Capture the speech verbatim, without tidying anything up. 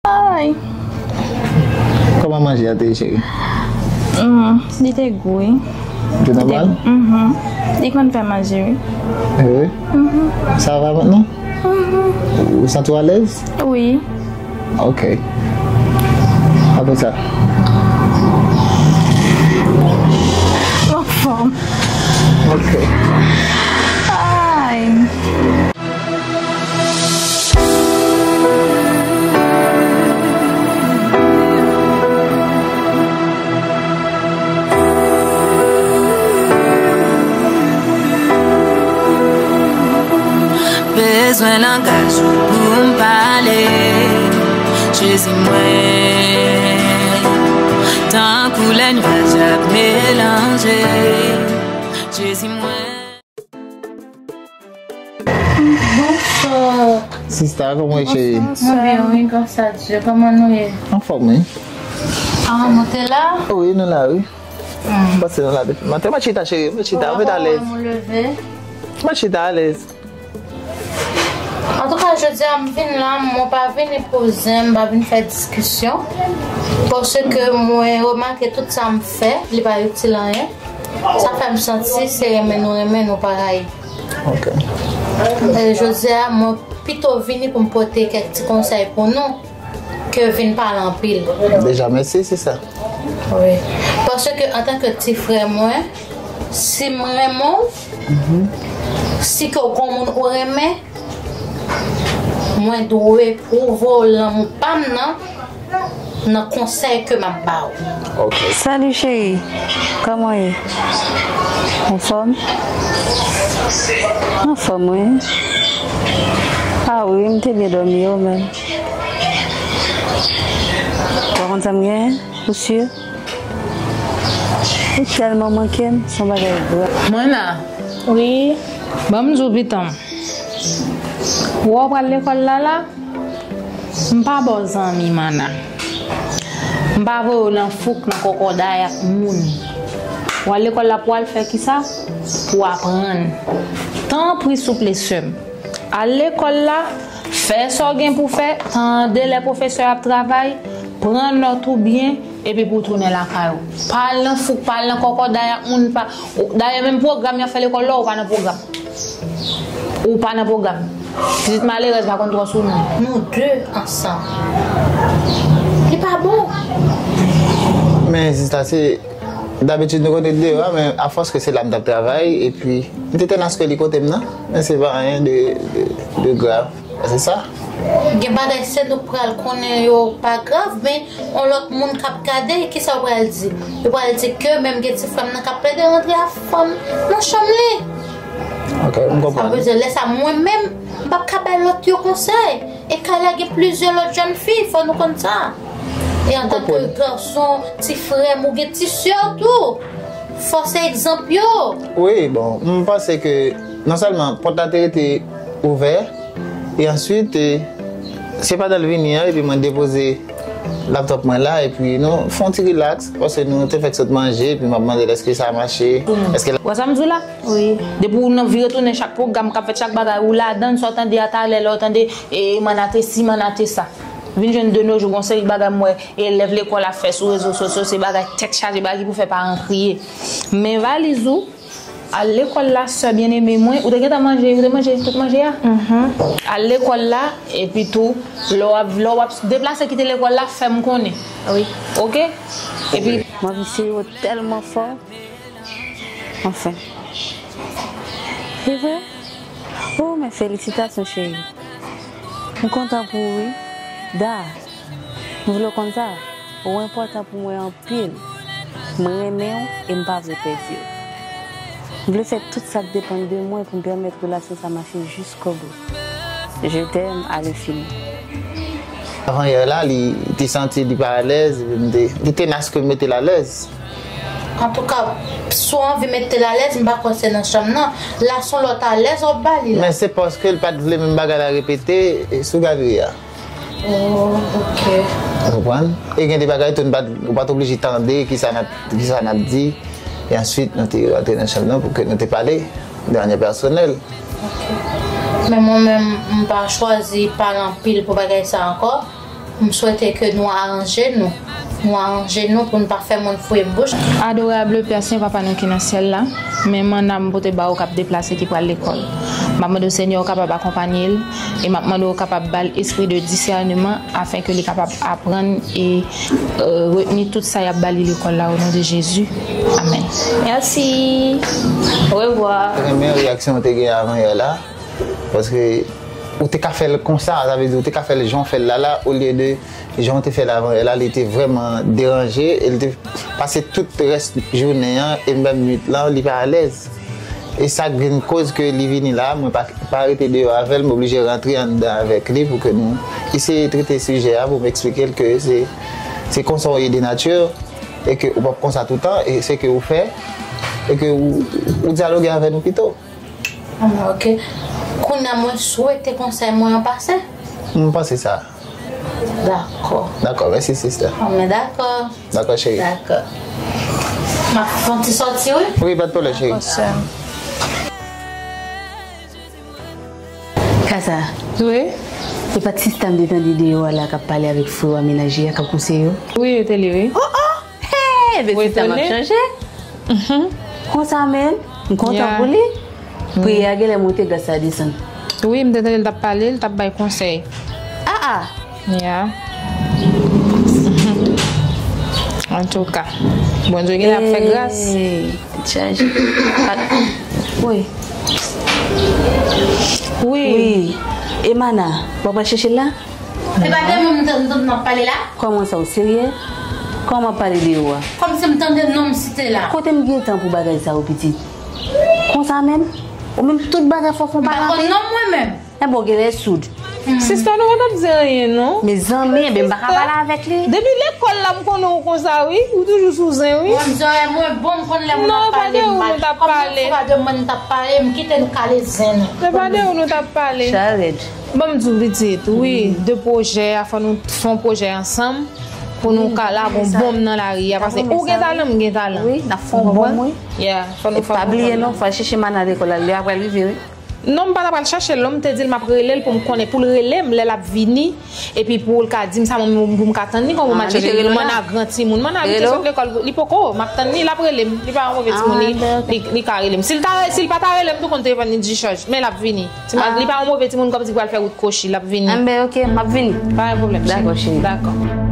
Ay. Kòman manje a te ye, cheri? Mm, li te gou, wi. Li te nòmal? Mhm. Li konn fè manje, wi. Wi? Mhm. Sa va mentnan? Mhm. Ou santi w alèz? Wi. Ok. Apre sa? M anfòm. Ok. Ay. Bezwen langaj ou pou m pale. Jezi mwen, tankou lè nyaj ap melanje. Jezi mwen. Bonswa. Sista, kòman w ye, cheri? Mwen byen, wi, gras a Dye. Kòman nou ye? Anfòm, wi. Ah, nou te la? Wi, nou la, wi. Hmm. Pase nou la depi maten. Mwen chita, cheri, mwen chita, mwen alèz. Mwen chita alèz. Antouka, jodi a, m vin la, mwen pa vin poze, m pa vin fè diskisyon. Paske mwen remake tout sa m fè, li pa itil anyen. Sa fè m santi se renmen nou renmen nou parèy. Ok. E jodi a, mwen pito vini pou m pote kèk ti konsèy pou nou ke vin pale anpil. Deja, mèsi, sista. Wi. Paske antanke ti frè mwen, si m renmen w, si ke w gon moun ou renmen, mwen dwe pwouve w lanmou pa m nan, nan konsèy ke m ap ba w. Ok. Salut chérie, kòman w ye? Anfòm? Anfòm, wi. Ah wi, m te byen dòmi, ou menm? Ou pa konn sa m genyen? Ou si? Ou tèlman manke m, se yon bagay grav. Mwen la. Wi. Ban m di w, pitit m. Ou wè w pral lekòl la la, m pa ba w zanmi, mana. M pa voye w nan fouk, nan kòkòday ak moun. W al lekòl la pou w al fè kisa? Pou w aprann. Tanpri, souple, sè m. Al lekòl la, fè sa w gen pou fè, tande lè pwofesè ap travay, pran nòt ou byen, epi pou w tounen lakay ou. Pa al nan fouk, pa al nan kòkòday ak moun, pa, dayè, menm pwogram y ap fè lekòl la, ou pa nan pwogram. Ou pa nan pwogram. Pitit malerèz pa konn twò sou moun. Nou de ansanm. Li pa bon. Men, sista, se dabitid nou konn ret deyò a, men afòs ke se la m t ap travay, epi m te tèlman aske li kote m nan, men se pa anyen de, de, de grav. Se sa. Gen bagay se nou k pral konnen yo pa grav, men yon lòt moun k ap gade, kisa yo pral di? Yo pral di ke menm gen ti frè m nan k ap plede rantre ak fanm nan chanm li. Ok, m konprann. Sa vle di, lè sa, mwen menm, m p ap ka bay lòt yo konsèy. E kay la gen plizyè lòt jèn fi, fò nou konn sa. E antanke gason, ti frè m, ou gen ti sè w tou. Fò se egzanp yo. Wi, bon, m panse ke non sèlman pòt la te rete ouvè, e answit, e, se pandan l vini an, epi mwen depoze laptòp mwen la, epi nou fè yon ti rilaks, paske nou te fèk sot manje, epi m ap mande l èske sa mache, èske l... Wè sa m di w la? Wi. Depi w nan vire tounen chak pwogram k ap fèt, chak bagay, ou ladan l, sa w tande a talè, lè w tande, e, manna te si, manna te sa. Vin jwenn de no jou, gon seri bagay m wè elèv lekòl ap fè sou rezo sosyo, se bagay tèt chaje, bagay ki pou fè paran kriye. Men valiz ou, al lekòl la, sè byeneme mwen, ou te gentan manje, ou te manje tout manje a? Mhm. Al lekòl la, epi tou, lè w ap, lè w ap deplase kite lekòl la, fè m konnen. Wi. Oke? Epi... M anvi sere w tèlman fò. Anfen. Se vre? Oh, men felisitasyon, cheri. M kontan pou ou, wi. Da, m vle w konn sa. Ou enpòtan pou mwen anpil. M renmen w e m pa vle pèdi w. M vle fè tout sa k depann de mwen pou m pèmèt relasyon sa mache jiskobou. Je t'aime à l'infini. Avan yè la, li te santi li pa alèz, epi m te, li te tenas ke m mete l alèz. Antouka, si w anvi mete l alèz, m pa kwè se nan chanm nan. La se yon lòt alèz w ap ba li la. Men se paske l pa t vle menm bagay la repete, e, sou galri a. Oh, ok. Ou konprann? E gen de bagay tou, n pa t, ou pa t oblije tande kisa n ap, kisa n ap di. E answit, nou te rantre nan chanm nan pou ke nou te pale de manyè pèsonèl. Ok. Men mwen menm, m pa chwazi pale anpil pou bagay sa ankò. M swete ke nou aranje nou. Nou aranje nou pou n pa fè moun fouye bouch. Adorable Pè Sen, Papa nou ki nan syèl la, men manna m pote ba ou k ap deplase ki pral lekòl. M ap mande w, Senyè, ou kapab akonpanye l, e m ap mande w kapab ba l espri de disèneman, afen ke li kapab aprann e, euh, retni tout sa y ap ba li lekòl la, o non de Jezi. Amèn. Mèsi. Orevwa. Renmen reyaksyon w te gen avan yè la, paske ou te ka fè l konsa, sa vle di ou te ka fè l jan w fè l la la, olye de jan w te fè l avan yè la, li te vrèman deranje, e li te pase tout rès jounen an, e menm nuit lan, li pa alèz. E sa k vin koz ke li vini la, mwen pa, pa rete deyò avè l, m oblije rantre anndan avèk li pou ke nou eseye trete sijè a, pou m eksplike l ke se, se konsa w ye de nati, e ke ou p ap konsa toutan, e se ke ou fè, e ke ou, ou dyaloge avè nou pito. Ah, ok. Kounye a, mwen swete konsèy mwen an pase. M panse sa. Dakò. Dakò, mèsi, sister. Ah, men dakò. Dakò, cheri. Dakò. M ap fè yon ti sòti, wi. Wi, pa de pwoblèm, cheri. Dakò, sè m. Kasa. Wi. E pa t sista m te tande deyò a la k ap pale avèk frè w a, menaje a, k ap kouse yo? Wi, yo te li, wi. Oh, oh! Hey, ebyen sista m ap chanje. Mhm. Konsa menm, m kontan pou li. Priyè a genlè monte, gras la desann. Wi, m te tande l t ap pale, l t ap bay konsèy. Ah, ah. Yeah. Antouka, Bondye genlè ap fè gras. Hey, tèt chaje. Wi. Wi. Wi. E Mana, w ap al chèche l la? Se pa de moun m t, m t, m ap pale la? Kòman sa, ou serye? Kòman w ap pale de yo a? Kòmsi m tande non m site la. Kote m gen tan pou bagay sa yo, pitit? Konsa menm? Ou menm tout bagay fò w fè yon pa rantre? M pa konn non mwen menm. Enben, w genlè soud. Sista, nou pa t ap di anyen, non. Mezanmi, enben, m pa ka pale avèk li. Depi lekòl la, m konnen w konsa, wi. Ou toujou sou zen, wi. Mwen, m zòrèy mwen bon, m konn lè moun ap pale, m mal. Kòm se pa de mwen n t ap pale, m kite nou kale zen nou. Se pa de ou nou t ap pale. Sa rèd. Ban m di w pitit, wi, de pwojè a, fò nou fè yon pwojè ansanm pou nou ka lage yon bonm nan lari a, paske ou gen talan, m gen talan. Wi, n ap fè yon bonm, wi. Yeah, fò nou fè yon bonm. E pa bliye non, fò al chèche Mana lekòl la, lè a pral rive, wi. Non, m pa ta pral chache l, non, m te di l m ap rele l pou m konnen, pou l rele m lè l ap vini, epi pou l ka di m sa, mwen, pou m ka tann li, kòman pou m al chèche l. Mana gran timoun, Mana vin sot lekòl, li poko, m ap tann li, l ap rele m, li pa yon move timoun, li, li, li ka rele m. Si l ta, si l pa ta rele m, tou konn telefòn li dichaj, men l ap vini. Ti ma-, li pa yon move timoun kòmsi pral fè wout kwochi, l ap vini. Enben, ok, m ap vini. Pa gen pwoblèm, cheri. Dakò, cheri. Dakò.